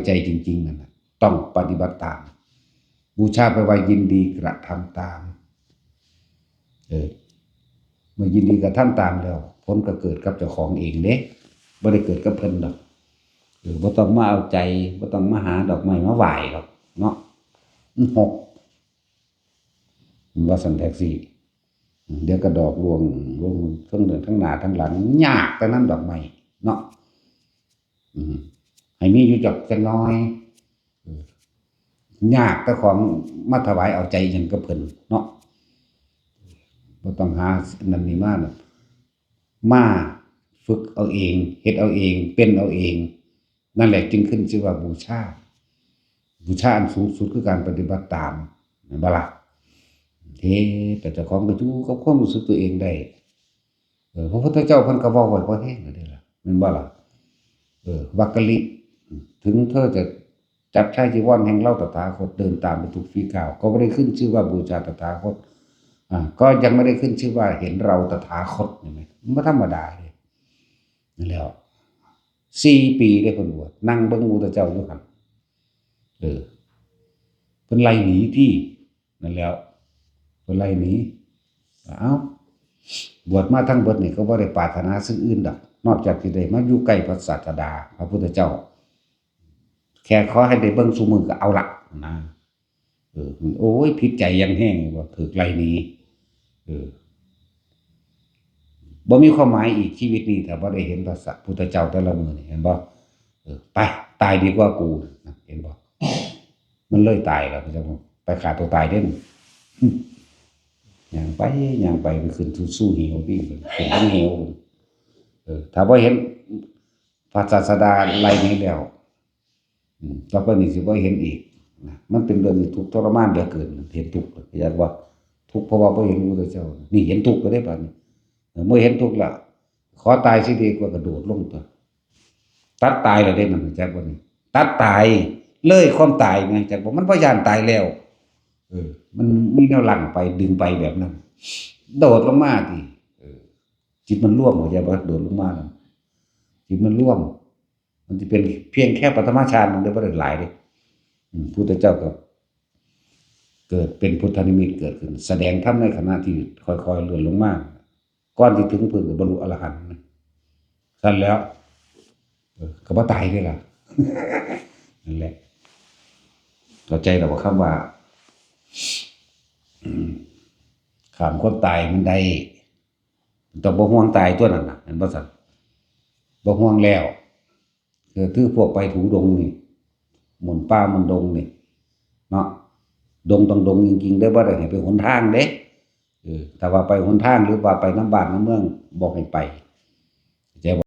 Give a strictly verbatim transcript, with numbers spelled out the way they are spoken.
ใจจริงๆนั่นน่ะ ต้องปฏิบัติตาม บูชาแปลว่ายินดีกระทำตาม เออ เมื่อยินดีกระทำตามแล้ว ผลก็เกิดกับเจ้าของเองเด้ บ่ได้เกิดกับเพิ่นดอก เออ บ่ต้องมาเอาใจ บ่ต้องมาหาดอกไม้มาไหว้ดอกเนาะ มันหก ว่าซั่นแท็กซี่ เดี๋ยวก็ดอกร่วง ร่วงทั้งเดินทั้งหน้าทั้งหลัง ยากแต่นั้นดอกไม้เนาะ อืม ให้มีอยู่จักจักหน่อย เออ ยากแต่ของมาถวายเอาใจหยังกับเพิ่นเนาะ บ่ต้องหานั่นนี่มาดอก มาฝึกเอาเอง เฮ็ดเอาเอง เป็นเอาเอง นั่นแหละจึงขึ้นชื่อว่าบูชา บูชาอันสูงสุดคือการปฏิบัติตาม แม่นบ่ล่ะ เฮ็ดแต่เจ้าของก็อยู่กับความรู้สึกตัวเองได้ เออ พระพุทธเจ้าเพิ่นก็เว้าไว้พอแฮงแล้วเด้ล่ะ แม่นบ่ล่ะ เออ วักกะลิ ถึงเธอจะจับชายจีวรแห่งเราตถาคต เดินตามไปทุกฝีก้าว ก็บ่ได้ขึ้นชื่อว่าบูชาตถาคต อ่า ก็ยังไม่ได้ขึ้นชื่อว่าเห็นเราตถาคต เห็นไหม มันบ่ธรรมดาเด้ นั่นแหล้ว สี่ปีเด้เพิ่นบวช นั่งเบิ่งพระพุทธเจ้าอยู่หั่น เออ เพิ่นไล่หนีติ นั่นแหล้ว เพิ่นไล่หนี เอ้า บวชมาทั้งเบิดนี่ก็บ่ได้ปรารถนาสิ่งอื่นดอก นอกจากสิได้มาอยู่ใกล้พระศาสดา พระพุทธเจ้า แค่ขอให้ได้เบิ่งซุมื้อก็เอาละนะ เออ มัน โอ้ย ผิดใจอย่างแฮงว่าถูกไล่หนี เออ บ่มีความหมายอีกชีวิตนี้ ถ้าบ่ได้เห็นพระสัตว์พุทธเจ้าแต่ละมื้อนี่ เห็นบ่ เออ ไป ตายดีกว่ากู นะ เห็นบ่ มันเลยตายแล้ว ไปฆ่าตัวตายเด้ ย่างไป ย่างไป ไปขึ้นสู่ สู่เหวติ ขึ้นเทิงเหว เออ ถ้าบ่เห็นพระศาสดาไล่หนีแล้ว อืม ต่อไปนี้สิบ่เห็นอีกนะ มันเป็นเรื่องที่ทุกข์ทรมานเหลือเกิน เห็นทุกข์ เข้าใจบ่ ทุกข์เพราะว่าบ่เห็นพระพุทธเจ้า นี่เห็นทุกข์แล้วเด้บัดนี้ เออ เมื่อเห็นทุกข์แล้ว ขอตายสิดีกว่ากระโดดลงตัว ตัดตายแล้วเด้ มันรู้จักบ่นี่ ตัดตาย เลยความตาย แม่นจักบ่ มันบ่ย้านตายแล้ว เออ มันมีแนวรั้งไป ดึงไปแบบนั้น โดดลงมาติ เออ จิตมันรวม เข้าใจบ่ โดดลงมานั่น จิตมันรวม มันสิเป็นเพียงแค่ปฐมฌาน มันบ่ได้หลายเด้ อืม พุทธเจ้าก็เกิดเป็นพุทธนิมิตเกิดขึ้น แสดงธรรมในขณะที่ค่อยๆเลื่อนลงมา ก่อนสิถึงพื้นก็บรรลุอรหันต์นะ ซั่นแล้ว เออ ก็บ่ตายเด้ล่ะ นั่นแหละ เข้าใจแล้วบ่คำว่า อืม ข้ามความตายมันได้ ต้องบ่ห่วงตายตัวนั้นน่ะ เห็นบ่ซั่น บ่ห่วงแล้ว คือ คือพวกไปธุดงค์นี่ หมุนป่าหมุนดงนี่ เนาะ ดงต้องดงจริงๆเด้อ บ่ได้ให้ไปหนทางเด้ เออ ถ้าว่าไปหนทางหรือว่าไปนำบ้านนำเมือง บ่ให้ไป